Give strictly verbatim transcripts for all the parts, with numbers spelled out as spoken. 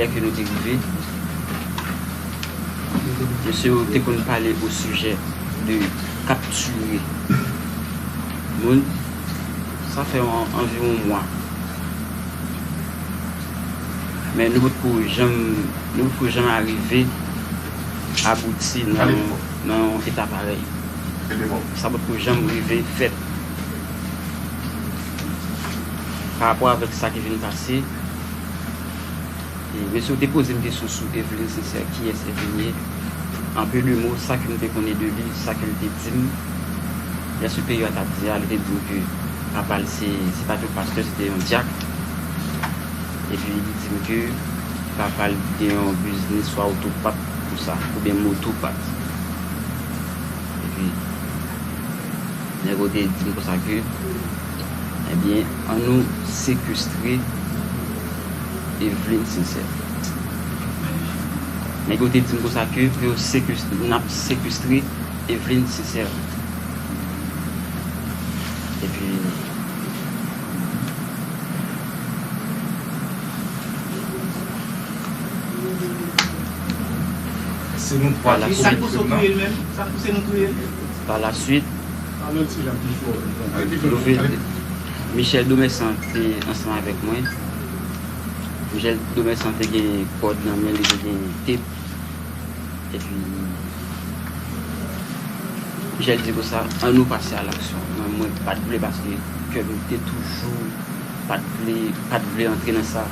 Lè ke nou te rive, mesye yo te konn pale o sijè de kaptire moun. Sa fè an- anviwon mwa. Men nou potko janm, nou potko janm arive abouti nan, nan yon eta parèy. Sa potko janm rive fèt. Pa rapò avèk sa ki vin pase, e mesye yo te poze m kesyon sou Evelyn Sincère, kiyès Evelyn ye. An peu de mots, sa ke m te konnen de li, sa ke l te di m, lè siperyè a t ap di a, li te di m ke papa l se, se pa t yon pastè, se te yon dyak. Epi li di m ke papa l gen yon biznis swa otopat konsa, oubyen motopat. Epi, nèg yo te di m konsa ke, ebyen, ann nou sekestre Evelyn Sincère. Nèg yo te di m konsa ke pou yo sekestre, n ap sekestre Evelyn Sincère. Epi, Se nou twa ki kouri frèm nan. Pa la swit, Michel Domersan te ansanm avèk mwen. Michel Domersan te gen kòd nan men li, te gen tep. Epi, Michel di konsa, ann nou pase a laksyon. Mwen, mwen pa t vle paske kè m te toujou pa t vle, pa t vle antre nan sa.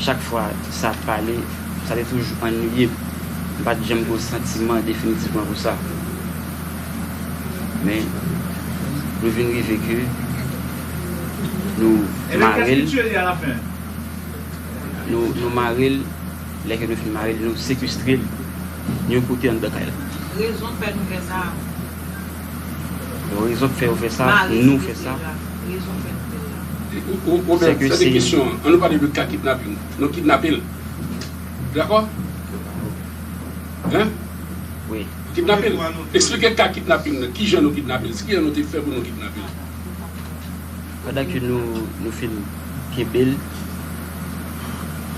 Chak fwa sa ap pale, sa te toujou annuiye m. M pa t janm gen yon santiman definitivman pou sa. Men, nou vin rive ke nou mare l. Nou, nou mare l, lè ke nou fin mare l, nou sekestre l yon kote anndan kay la. Rezon k fè nou fè sa. Rezon k fè yo fè sa, nou fè sa. Ou, ou, ou, se ke se kesyon an. Ann nou pale de ka kidnaping. Nou kidnape l. Dakò? Hein? Wi. Kidnape l. Eksplike ka kidnaping nan. Kijan nou kidnape l? Kijan nou te fè pou nou kidnape l? Pandan ke nou, nou fin kenbe l,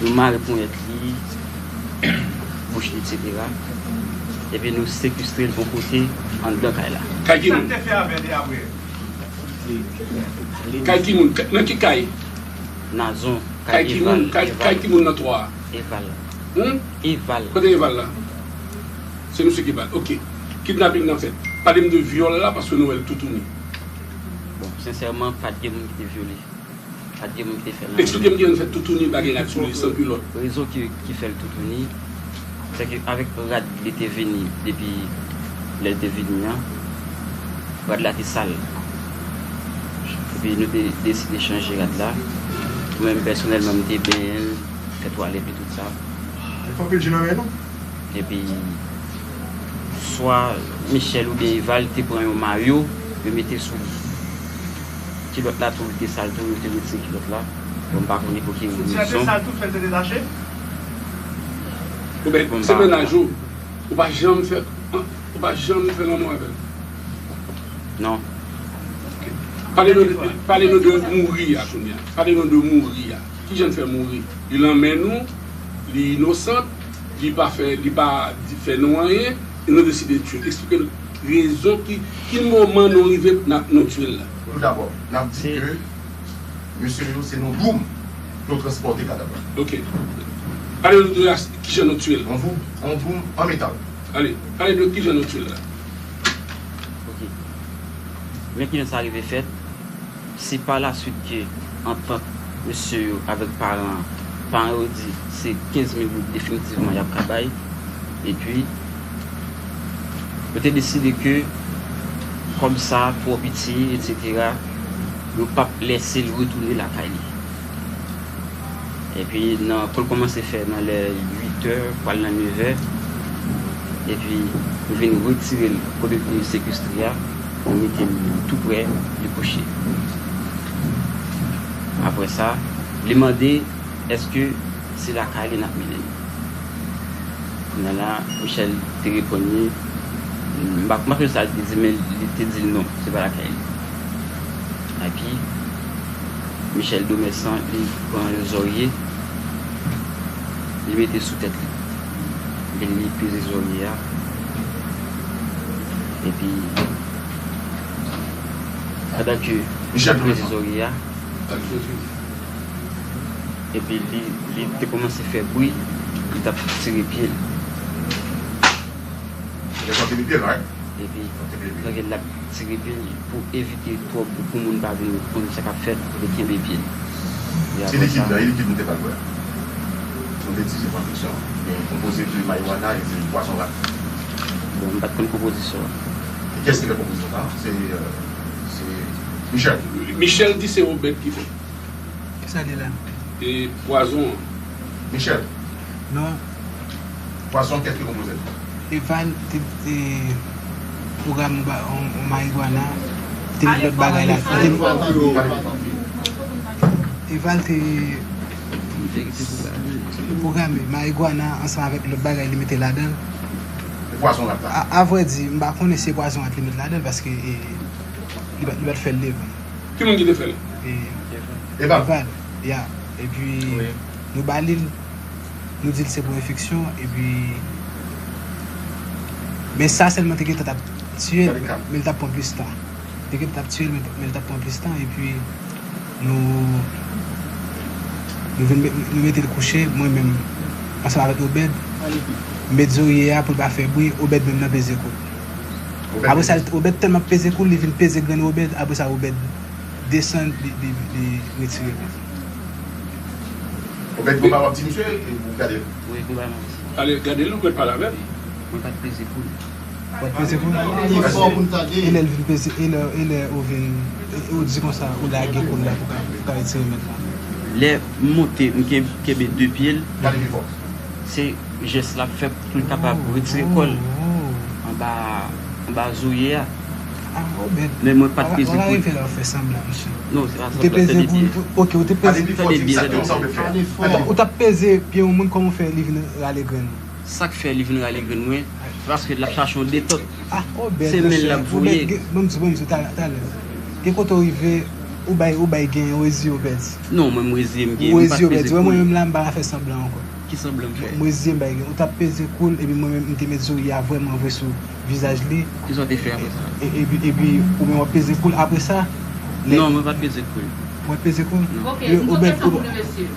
nou mare ponyèt li, bouch li, etsetera. Epi nou sekestre l yon kote anndan kay la. Kay ki moun? Kay ki moun? Nan ki kay? Nazon. Kay ki moun? Kay ki moun nan twa a? Eval. Hmm? Eval. Kote Eval la? Se misye ki bat. Ok. Kidnaping nan fèt. Pale m de vyòl la paske nou wè l toutouni. Bon, sensèman, pa t gen moun ki te vyole. Pa t gen moun ki te fè l anyen. Eksplike m kijan nou fè toutouni bagay la sou li san kilòt. Rezon ki, ki fè l toutouni, se ke avèk rad li te vini depi lè l te vini an, rad la te sal. Epi nou te deside chanje rad la. Mwen menm pèsonèlman m te benyen l, fè twalèt li tout sa. Li fè anpil ji nan men nou. Epi swa Michel oubyen Eval te pran yon mayo, yo mete sou li. Kilòt la tou li te sal tou, yo te retire kilòt la. Bon, m pa konnen pou ki rezon. Soutyen an te sal tou, fè l te detache? Oubyen se mennaj ou, ou pa janm fè, ou pa janm fè lanmou avè l? Non. Pale nou, pale nou de mouri a kounye a. Pale nou de mouri a. Kijan l fè mouri? Li lanmen nou, li inosan, li pa fè, li pa di fè nou anyen, e nou deside tiye l. Eksplike nou rezon ki, ki moman nou rive n ap, nou tiye l la. Toudabò, n ap di ke mesye yo se nan boum pou yo transpòte kadav la. Ok. Pale nou de kijan nou tiye l. An boum, an boum, an metal. Ale, pale nou kijan nou tiye l la. Ok. Men kijan sa rive fèt, se pa laswit ke antant mesye yo avèk paran an, paran yo di se kenz mil goud definitivman y ap ka bay, epi yo te deside ke kòb sa twò piti, etsetera, yo p ap lèse l retounen lakay li. Epi nan, kou l kòmanse fè nan lè uit è, pral nan nevè, epi nou vin retire l kote nou te sekestre a, nou mete l tou prè li kouche. Apre sa, li mande èske se lakay li n ap mennen l. Kounye a la, Michel te reponn li, m pa, m pa sonje sa li te di, men li te di l non, se pa lakay li. Epi, Michel Domersan, li pran yon zòrye, Li mete sou tèt li. Epi li peze zòrye a. Epi, pandan ke li peze zòrye a, epi li, li te kòmanse fè bri, li t ap tire pye l. Epi, pandan l ap tire pye l pou evite twòp, pou moun pa vin konn sa k ap fèt, li kenbe pye l. Epi apre sa, bon, m pa t konn konpozisyon an. Michel. Michel di se Obed ki fè. Kisa li la? E pwazon an. Michel. Non. Pwazon, kèt ki konpoze l? Eval te, te pwograme yon ba- yon, yon marigwana, te met lòt bagay la. Eval te pwograme marigwana ansanm avèk lòt bagay li mete ladan l. E pwazon rat la? A, a vrè di, m pa konnen si se pwazon rat li met ladan l paske e, li pa, li pa t fè l devan. Ki moun ki te fè l? E, Eval. Eval, ya. Epi, nou ba li l, nou di l se pou enfeksyon, epi, men sa sèlman te gentan t ap tiye l, men l t ap pran plis tan. Te gentan t ap tiye l, men, men l t ap pran plis tan, epi, nou, nou vin met, nou mete l kouche, mwen menm, ansanm avèk Obed, m met zòrye a pou l pa fè bri, Obed menm nan peze kou l. Apre sa, Obed tèlman peze kou l, li vin peze grenn Obed. Apre sa, Obed desann, li, li, li retire l. Obed, konba w ap di misye, e ou gade l? Wi, konba m ap di. Ale, gade l, ou mèt pale avè l. Mwen pa t peze kou l. Ou pa t peze kou l? E lè l vin peze, e lè, e lè ou vin, e, ou di konsa, ou lage kou l la pou ka, pou ka retire mèt la. Lè m monte, m ken- kenbe de pye l. Gade pi fò. Se jès l ap fè pou l kapab retire kò l anba, anba zòrye a. Men mwen pa t peze kou l. Ou pa rive la w fè sanblan, mesye. Non, se pa sanblan, se de byen. Ou te peze kou l, ok, ou te peze. Tande byen, tande byen. Ou t ap peze pye yon moun, kòman w fè li vin rale grenn ou? Sa k fè li vin rale grenn mwen, se paske l ap chache yon detòt. Se men l ap voye. Ban m di, ban m di, talè, talè. Gen kote w rive, ou bay, ou bay genyen, ou reziye, Obed. Non, mwen, m reziye, m genyen, m pa t peze kou l. Ou reziye, Obed. Wè, mwen menm la, m pa ka fè sanblan ankò. Ki sanblan m fè? M reziye, m bay genyen. Ou t ap peze kou l, epi mwen menm, m te met zòrye a vrèman vre sou vizaj li. Kisa w te fè apre sa? E, epi, epi, ou menm w ap peze kou l apre sa? Non, mwen pa t peze kou l. Ou pa t peze kou l? Non. Ok, yon kesyon pou nou, mesye.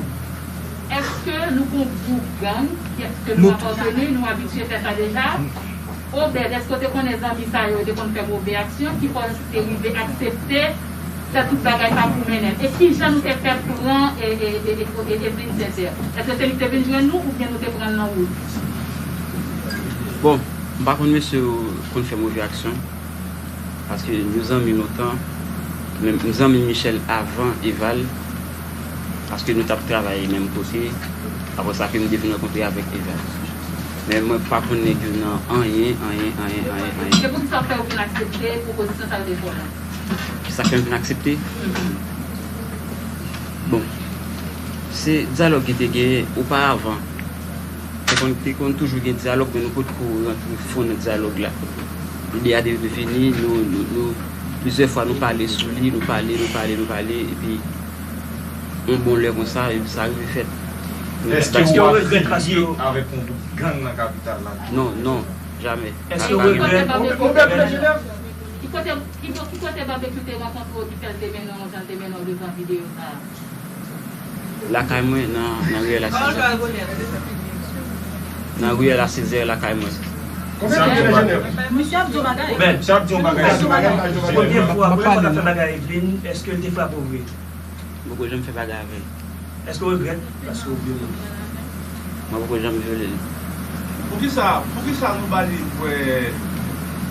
Èske nou gon gwoup gang, èske nou apateni, nou abitye fè sa deja? Obed, èske w te konnen zanmi sa yo, yo te konn fè move aksyon, ki fè w te rive aksepte fè tout bagay sa pou mennen l? E kijan nou te fè pran e, e, e, e, e, Evelyne Sincère? Èske se li ki te vin jwenn nou oubyen nou te pran l nan wout? Bon, m pa konn mesye yo konn fè move aksyon. Paske nou zanmi lontan, men m zanmi Michel avan Eval, paske nou t ap travay menm kote, apre sa ke m te vin rankontre avèk Eval. Men mwen pa konn nèg yo nan anyen, anyen, anyen, anyen, anyen. Se poukisa w fè w vin aksepte pwopozisyon sa yo te fè w la? Kisa k fè m vin aksepte? Bon, se dyalòg ki te genyen oparavan. Te konn, te konn toujou gen dyalòg, men nou potko rantre fon nan dyalòg la. Ide a te vini, nou, nou, nou, plizyè fwa nou pale sou li, nou pale, nou pale, nou pale, epi yon bon lè konsa, epi sa rive fèt. Èske w regrèt paske w avèk yon gwoup gang nan kapital la? Non, non, jamè. Èske w regrèt? Ki kote, ki kote Babekyou te rankontre w ki fè l te mennen w jan l te mennen w devan videyo sa a? Lakay mwen, nan, nan riyèl a Sezè. Nan riyèl a Sezè, lakay mwen. Misye ap di yon bagay. Misye ap di yon bagay. Premye fwa, premye fwa w t ap fè bagay Evelyne, èske l te frape w vre? Mwen poko janm fè bagay avè l. Èske w regrèt paske w vyole l? Mwen poko janm vyole l. Poukisa, poukisa nou ba li bwè,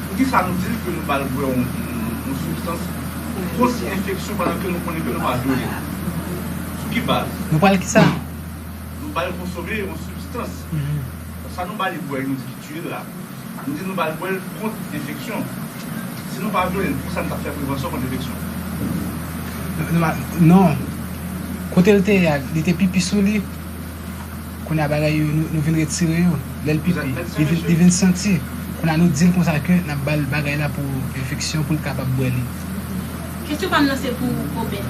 poukisa nou di l ke nou ba l bwè yon, yon, yon sibstans kont enfeksyon pandan ke nou konnen ke nou pa vyole l? Sou ki baz? Nou ba l kisa? Nou ba l konsome yon sibstans. Sa nou ba li bwè, nou di ki tiye l la. Nou di nou ba l bwè l kont enfeksyon. Si nou pa vyole l, poukisa nou t ap fè prevansyon kont enfeksyon? Non. Kote l te ye a, li te pipi sou li. Kounye a bagay yo, nou, nou vin retire yo. Lè l pipi, li vin, li vin santi. Kounye a nou di l konsa ke n ap ba l bagay la pou enfeksyon, pou l kapab bwè li. Kesyon pa m nan se pou Obed.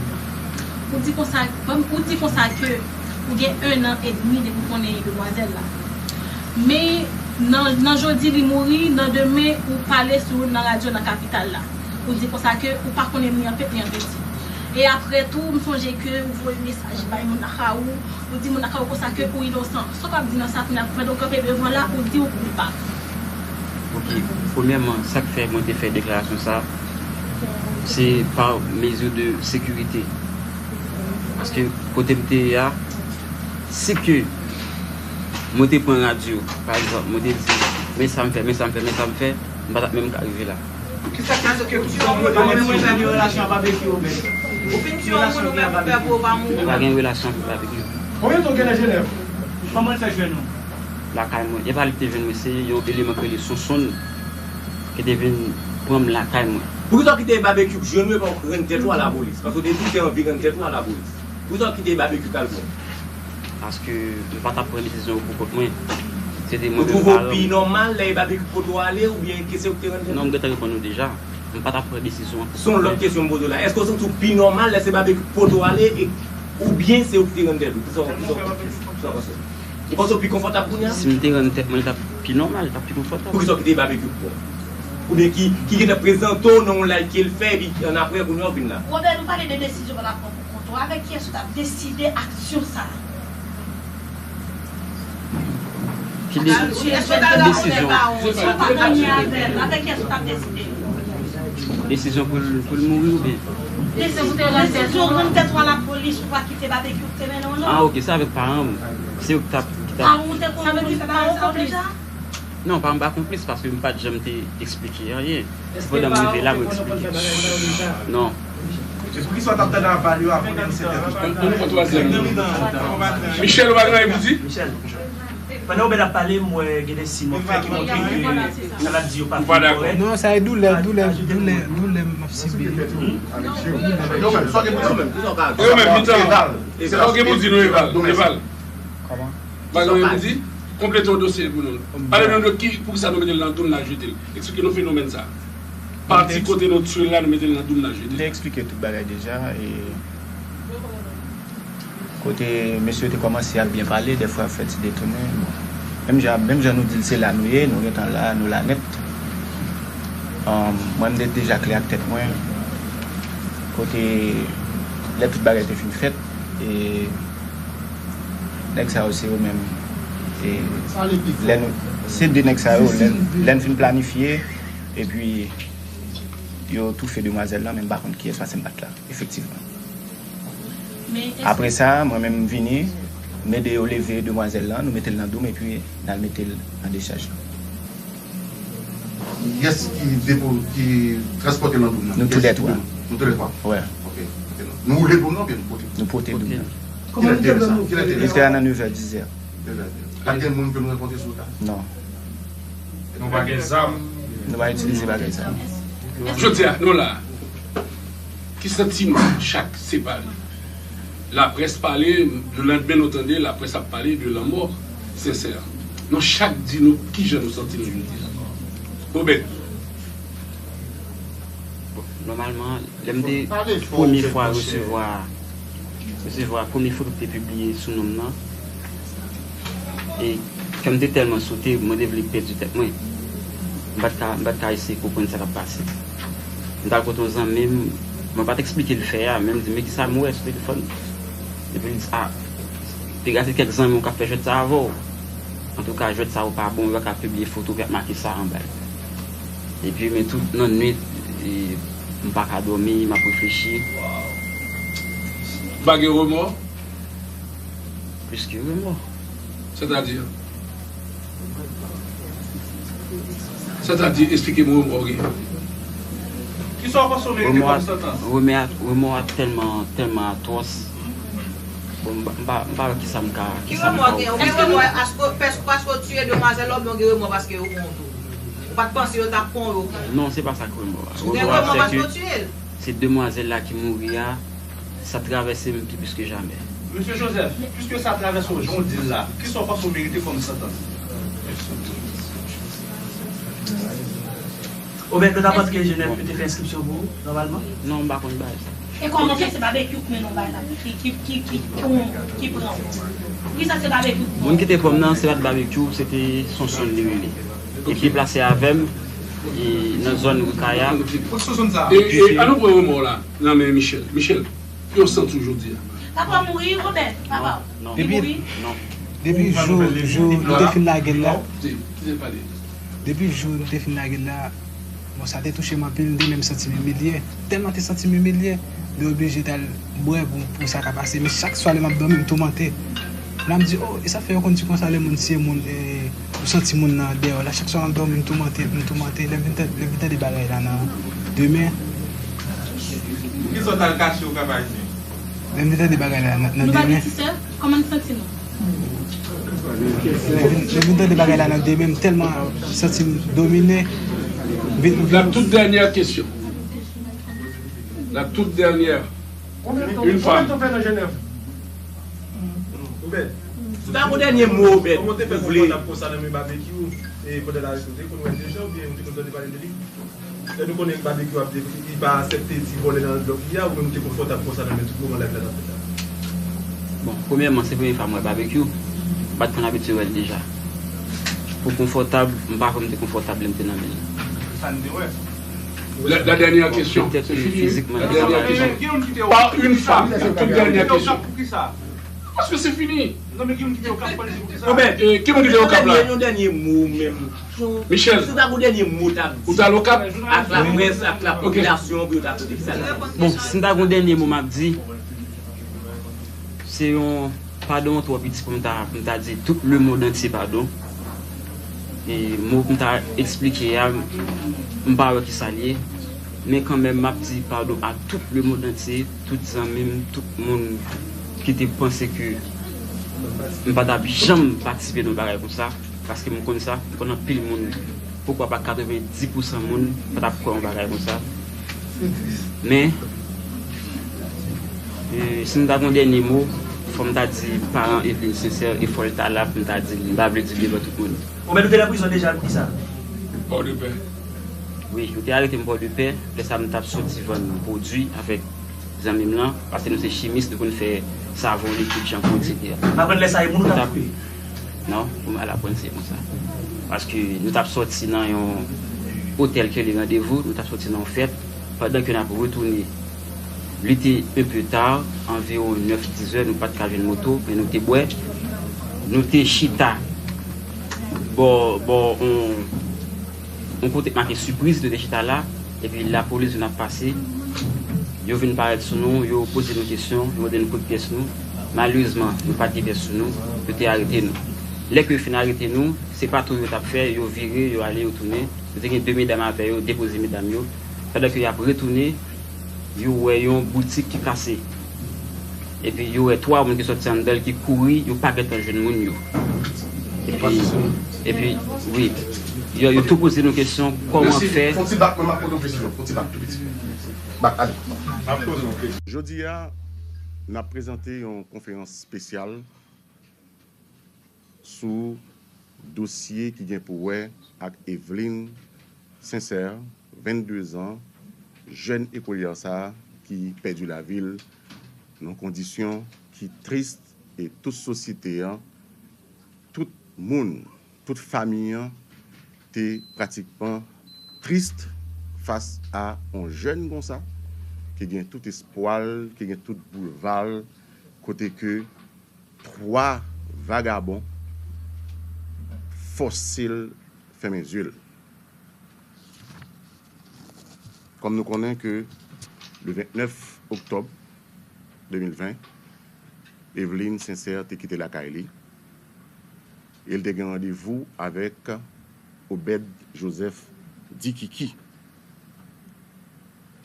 Ou di konsa, ou di konsa ke Ou gen en an edmi depi w konnen demwazèl la. Men nan, nan jodi li mouri, nan demen ou pale sou l nan radyo nan kapital la. Ou di konsa ke ou pa konnen ni an pep ni an peti. E apre tou, m sonje ke ou voye mesaj bay moun lakay ou, ou di moun lakay ou konsa ke ou inosan. Sa w ap di nan sa kounye a, pandan w kanpe devan la, ou di ou koupab. Ok, premyèman, sa k fè mwen te fè deklarasyon sa, se pa mezi de sekirite. Paske kote m te ye a, si ke mwen te pran radyo, pa egzanp, mwen te di, men sa m fè, men sa m fè, men sa m fè, m pa t ap menm ka rive la. Kisa k fè ke tout moun pa gen relasyon ak Babekyou, men? Ou fin tiye yon moun ou menm ou pè pou ou pa mouri. Pa gen relasyon ak Babekyou. Konbyen tan w gen nan Jenèv? Kòman l fè jwenn ou? Lakay mwen. E pa li ki te jwenn mwen, se yon eleman ki rele Sonsonn ki te vin pran m lakay mwen. Poukisa w kite Babekyou k jwenn ou epi w rann tèt ou a lapolis? Paske w te di w te anvi rann tèt ou a lapolis. Poukisa w kite Babekyou k al pran w? Paske m pa t ap pran desizyon yo pou kont mwen. Se te mwen menm paran m. Ou twouve w pi nòmal lè e Babekyou k pote w ale oubyen ke se ou ki te rann tèt ou? Non, m gentan reponn ou deja. M pa t ap pran desizyon an pou kont mwen. Se yon lòt kesyon m poze w la. Èske w santi w pi nòmal lè se Babekyou k pote w ale e, oubyen se ou ki te rann tèt ou? Kisa w, kisa w, kisa w panse? Ou panse w pi konfòtab kounye a? Si m te rann tèt mwen, li t ap pi nòmal, li t ap pi konfòtab. Poukisa w kite Babekyou k pran w? Oubyen ki, ki gentan prezante w nan yon live ke l fè, epi annapre, kounye a w vin la? Robert, nou pale de desizyon w t ap pran pou kont ou. Avèk kiyès ou t ap deside aksyon sa a? Ki de-, ki desizyon? Desizyon pou l, pou l mouri oubyen? Desizyon pou te rann tèt ou a lapolis pou pa kite Babekyou te mennen w, non? Ah, ok, se avèk paran m. Se yo ki t ap, ki t ap. Paran w te konn fè bagay sa yo deja? Non, paran m pa konplis paske m pa t janm te eksplike anyen. Se pandan m rive la, mwen eksplike. Non. Poukisa w t ap tande aval yo avan de disèt è? Ann, ann pran twazyèm nan. Michel, ou pa gen anyen pou di? Michel, pandan Obed ap pale, m wè gen de siy mwen fè ki montre ke sa l ap di yo pa fin kòrèk. Non, sa e doulè, doulè, doulè, doulè m ap sibi. Yo menm, sa w gen pou di nou, Eval. Sa w gen pou di nou, Eval. Eval. Kòman? Bagay yo di, konplete yon dosye pou nou. Pale nou de ki, poukisa nou mete l nan dou, n al jete l. Eksplike nou fenomèn sa. Pati kote nou tchwe l la, nou mete l nan dou, n al jete l. M te eksplike tout bagay deja, e kote mesye yo te kòmanse ap byen pale, dèfwa ap fè ti detounen. Bon. Menm jan, menm jan nou di l se la nou ye, nou gentan la, nou la nèt. Ahn, mwen, m te deja klè ak tèt mwen. Kote, lè tout bagay te fin fèt, e nèg sa yo se yo menm. E lè nou, se de nèg sa yo, lè, lè n fin planifye, epi yo toufe demwazèl lan, men m pa konn kiyès, paske m pa t la, efektivman. Apre sa, mwen menm m vini, m ede yo leve demwazèl lan, nou mete l nan dou m, epi n al mete l nan dechaj lan. Kiyès ki depo-, ki transpòte l nan dou m nan? Nou toulètwa. Nou toulètwa? Wè. Ok. Ok, non. Nou woule dou m nan oubyen nou pote? Nou pote dou m nan. Kilè te ye sa? Kilè te ye sa? Li te a nan nevè, dizè. Nevè, dizè. Pa t gen moun ke nou rankontre sou wout la? Non. Nou pa gen zam? Nou pa itilize bagay sa. Jodi a, nou la. Ki santiman chak separe? Laprès pale, le landmen nou tande laprès ap pale de lanmò Sensè. Nou chak di nou kijan nou santi nou jodi a. Obed. Bon, nòmalman, lè m te premye fwa resevwa, resevwa premye foto ki te pibliye sou non m nan, e kè m te tèlman sote, mwen te vle pèdi tèt mwen. M pa t ka, m pa t ka eseye konprann sa k ap pase. M t al kote yon zanmi m, mwen pa t eksplike l fè a, men m di, "Men kisa m wè sou telefòn?" Epi l di, "A, te gade kèk zanmi w k ap fè jwèt sa avè w. Antouka, jwèt sa yo pa bon, yo pa ka pibliye foto ki ap make sa anba l." Epi, men tout nan nwit, e, m pa ka dòmi, m ap reflechi. Ou pa gen remò? Plis ke remò. Sètadi? Sètadi, eksplike m remò w genyen. Kisa w panse w merite kòm santans? Remò a, remò a tèlman, tèlman atwòs. Bon, m pa, m pa, m pa wè kisa m ka, kisa m ka ofri. Ki remò w gen? Ou gen remò paske, paske, paske w tiye demwazèl la oubyen w gen remò paske yo pran w tou? Ou pa t panse yo t ap pran w, yo pran w? Non, se pa sa k remò a. Ou gen remò paske w tiye l? Se demwazèl la ki mouri a, sa travèse m pi plis ke jamè. Mesye Joseph, piske sa travèse w jan w di l la, kisa w panse w merite kòm santans? Obed, nou t ap antre Jenèf, yo te fè enskripsyon pou ou, nòmalman? Non, m pa konn bagay sa. E kòman fè se Babekyou k mennen yon bagay la, ki, ki, ki, ki, ki, ki pran w? Poukisa se Babekyou k pran w? Moun ki te pran m nan, se pa t Babekyou, se te Sonson li rele. Epi deplase avè m, e, nan zòn Rikaya. E, e, an nou pran remò la nan men Michel. Michel, ki w santi w jodi a? Papa w mouri, Robert, papa w. Non. Li Depi, mouri? Non. Depi jou, jou nou te fin lage l la. Kite l pale. Depi jou nou te fin lage l la, bon, sa te touche m anpil, m te menm santi m imilye. Tèlman te santi m imilye, m te oblije t al bwè pou, pou sa ka pase. Men chak swa lè m ap dòmi, m toumante. La m di, oh, e sa fè yo konn di konsa lè moun tiye moun, e, ou santi moun nan dèyè w la. Chak swa m ap dòmi, m toumante, m toumante. Lè m vin tande, lè m vin tande bagay la nan demen. Poukisa w t al kache w Kap Ayisyen? Lè m vin tande bagay la nan, nan demen. Nou pa gen ti sè? Kòman n santi nou? Lè m vin, lè m vin tande bagay la nan demen, m tèlman santi m domine. M vin, m vin La toute dernière question. La toute dernière. Une femme. Ou ta gon dènye mo, Obed, ou vle? Kòman w te fè konfòtab konsa nan men Babekyou, e pandan l arete w, te konn wè l deja oubyen ou te konn tande pale de li? Lè nou konnen Babekyou ap di li pa aksepte ti vòlè nan blòk li a, ou menm ou te konfòtab konsa nan men tout moman live la t ap fèt la? Bon, premyèman, se premye fwa m wè Babekyou. M pa t konn abitye wè l deja. Pou konfòtab, m pa kwè m te konfòtab lè m te nan men l. Sa n te wè. La, la dernière question. Petèt ke fizikman, li pa pase. Par une femme, la toute dernière question. Paske se fini. Obed, e, ki moun ki te Okap la? Yon dènye mo menm. Michel. Si w ta gon dènye mo w t ap di. Ou t al Okap? Ak laprès, ak lapopilasyon, pou yo ta tande sa. Bon, si m ta gon dènye mo m ap di, se yon padon twò piti pou m ta, pou m ta di tout lemonn antye padon. E mo pou m ta eksplike a, m pa wè kisa l ye. Men kanmenm, m ap di padon a tout lemonn antye, tout zanmi m, tout moun ki te panse ke m pa t ap janm patisipe nan yon bagay konsa, paske m konn sa, m konn anpil moun, poukwa pa katrevenndis pousan moun pa t ap kwè yon bagay konsa. Men, e, si m ta gon dènye mo, fò m ta di paran Eveline Sincère, e fò l ta la pou m ta di l, m pa vle di l devan tout moun. Obed, ou te nan prizon deja, poukisa? Pòdepè. Wi, yo te arete m Pòdepè. Lè sa a, m t ap soti vann pwodui avèk zanmi m lan, paske nou se chimis, nou konn fè savon, likid, chanpou, etsetera. M aprann lè sa a, e moun ou t ap touye? Non, pou m al aprann, se konsa. Paske nou t ap soti nan yon otèl ki rele Randevou, nou t ap soti nan yon fèt, pandan ke n ap retounen. Li te un peu tard, anviwon nèf, dizè, nou pa t ka jwenn moto, men nou te bwè. Nou te chita bò, bò, on, on kote k make Sipriz, nou te chita la, epi lapolis vin ap pase. Yo vin parèt sou nou, yo poze nou kesyon, yo mande nou kote pyès nou. Malerezman, nou pa t gen pyès sou nou, yo te arete nou. Lè ke yo fin arete nou, se pa tou yo t ap fè, yo vire, yo ale, yo tounen. Nou te gen de medam avè yo, depoze medam yo. Pandan ke y ap retounen, yo wè yon boutik ki kase. Epi yo wè twa moun ki sòti anndan l ki kouri, yo pa gentan jwenn moun yo. Epi, epi, wi, yo, yo tou poze nou kesyon, kòman fè. Fon ti bak, mwen m ap poze yon kesyon, fon ti bak tou piti. Bak, ale. Jodi a, n ap prezante yon konferans espesyal sou dosye ki gen pou wè ak Eveline Sincère, venndezan, jèn ekolyè sa a ki pèdi lavi l nan kondisyon ki tris, e tout sosyete an, tout moun, tout fanmi an te pratikman tris fas a yon jèn konsa ki gen tout espwa l, ki gen tout boulva l, kote ke twa vagabon fòse l fèmen zye l. Kòm nou konnen ke le vennèf oktòb de mil ven, Eveline Sincère te kite lakay li e l te gen randevou avèk Obed Joseph Dikiki.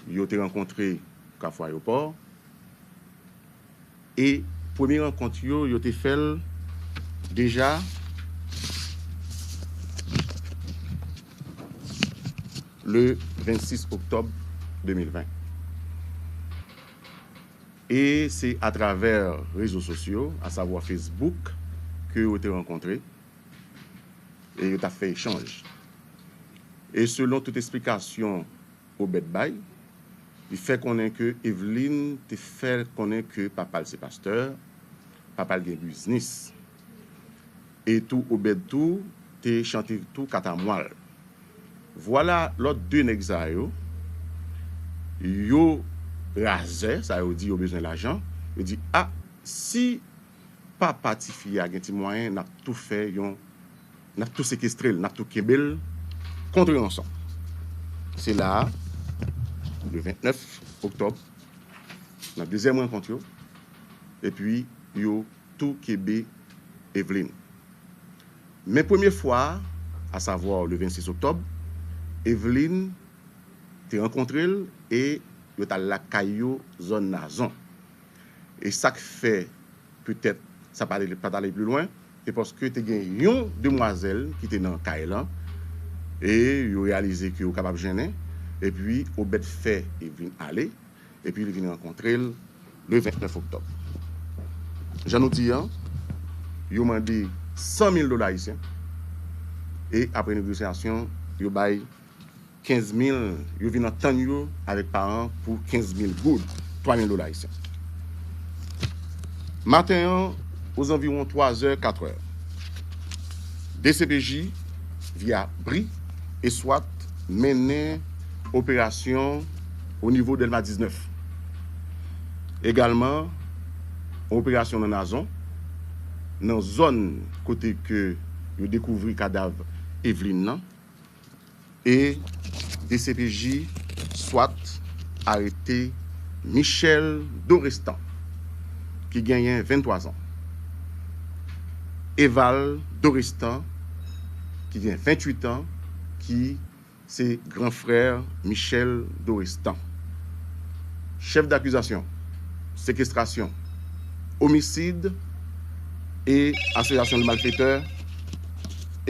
Yo te rankontre Kafou Ayewopò. E premye rankont yo, yo te fè l deja le vennsis oktòb de mil ven. E se atravè rezo sosyo, asavwa Facebook, ke yo te rankontre e yo t ap fè echanj. E selon tout esplikasyon Obed bay, Li fè konnen ke Evelyn te fè konnen ke papa l se pastè, papa l gen biznis. E tou Obed tou te chante tou katamwal. Vwala lòt de nèg sa yo, yo razè, sa yo di yo bezwen lajan, yo di, a, si papa tifi a gen ti mwayen, n ap tou fè yon, n ap tou sekestre l, n ap tou kenbe l kont ranson. Se la a, le vennèf oktòb, nan dezyèm rankont yo, epi yo tou kenbe Evelyn. Men premye fwa, asavwa le vennsis oktòb, Evelyn te rankontre l e yo t al lakay yo zòn Nazon. E sa k fè petèt sa pa t ale, pa t ale pli lwen, se paske te gen yon demwazèl ki te nan kay lan e yo reyalize ke yo kapab jennen, epi Obed fè Evelyn ale, epi li vin rankontre l le vennèf oktòb. Jan nou di an, yo mande san mil dola ayisyen e apre negosyasyon, yo bay kenz mil, yo vin antann yo avèk paran pou kenz mil goud, twa mil dola ayisyen. Maten an, ozanviwon twa zè, kat è, D C P J, via bri e swat, mennen operasyon o nivo Dèlma diznèf. Egalman, yon operasyon nan Nazon, nan zòn kote ke yo dekouvri kadav Evelyn nan, e D C P J swat arete Michel Dorestan, ki genyen venntwa zan, Eval Dorestan, ki gen venntuit an, ki se gran frè Michel Dorestan. Chèf dakizasyon, sekestrasyon, omisid e asosyasyon de malfetè,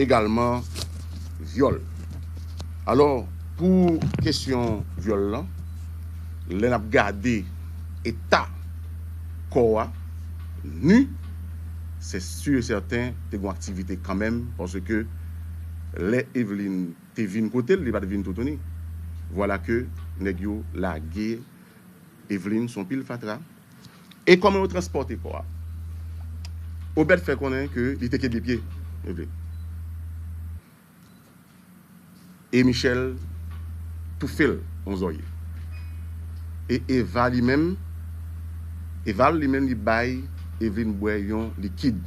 egalman vyòl. Alò, pou kesyon vyòl lan, lè n ap gade eta kò a, ni, se si e sèten te gen aktivite kanmenm, paske lè Evelyn te vin kote l, li pa t vin toutouni. Vwala ke nèg yo lage Evelyn sou yon pil fatra. E kòman yo transpòte kò a? Obed fè konnen ke li te kenbe pye Evelyn. E Michel toufe l yon zòrye. E Eva li menm, Eval li menm li bay Evelyn bwè yon likid.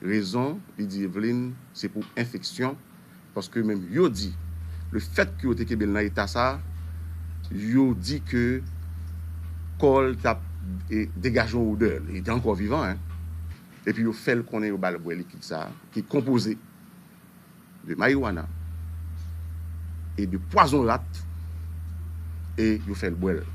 Rezon, li di Evelyn, se pou enfeksyon, paske menm yo di, lefètke yo te kenbe l nan eta sa, yo di ke kò l t ap, e, degaje yon odè, li te ankò vivan, en. Epi yo fè l konnen yo ba l bwè likid sa, ki konpoze de mariwana e de pwazon rat, e yo fè l bwè l.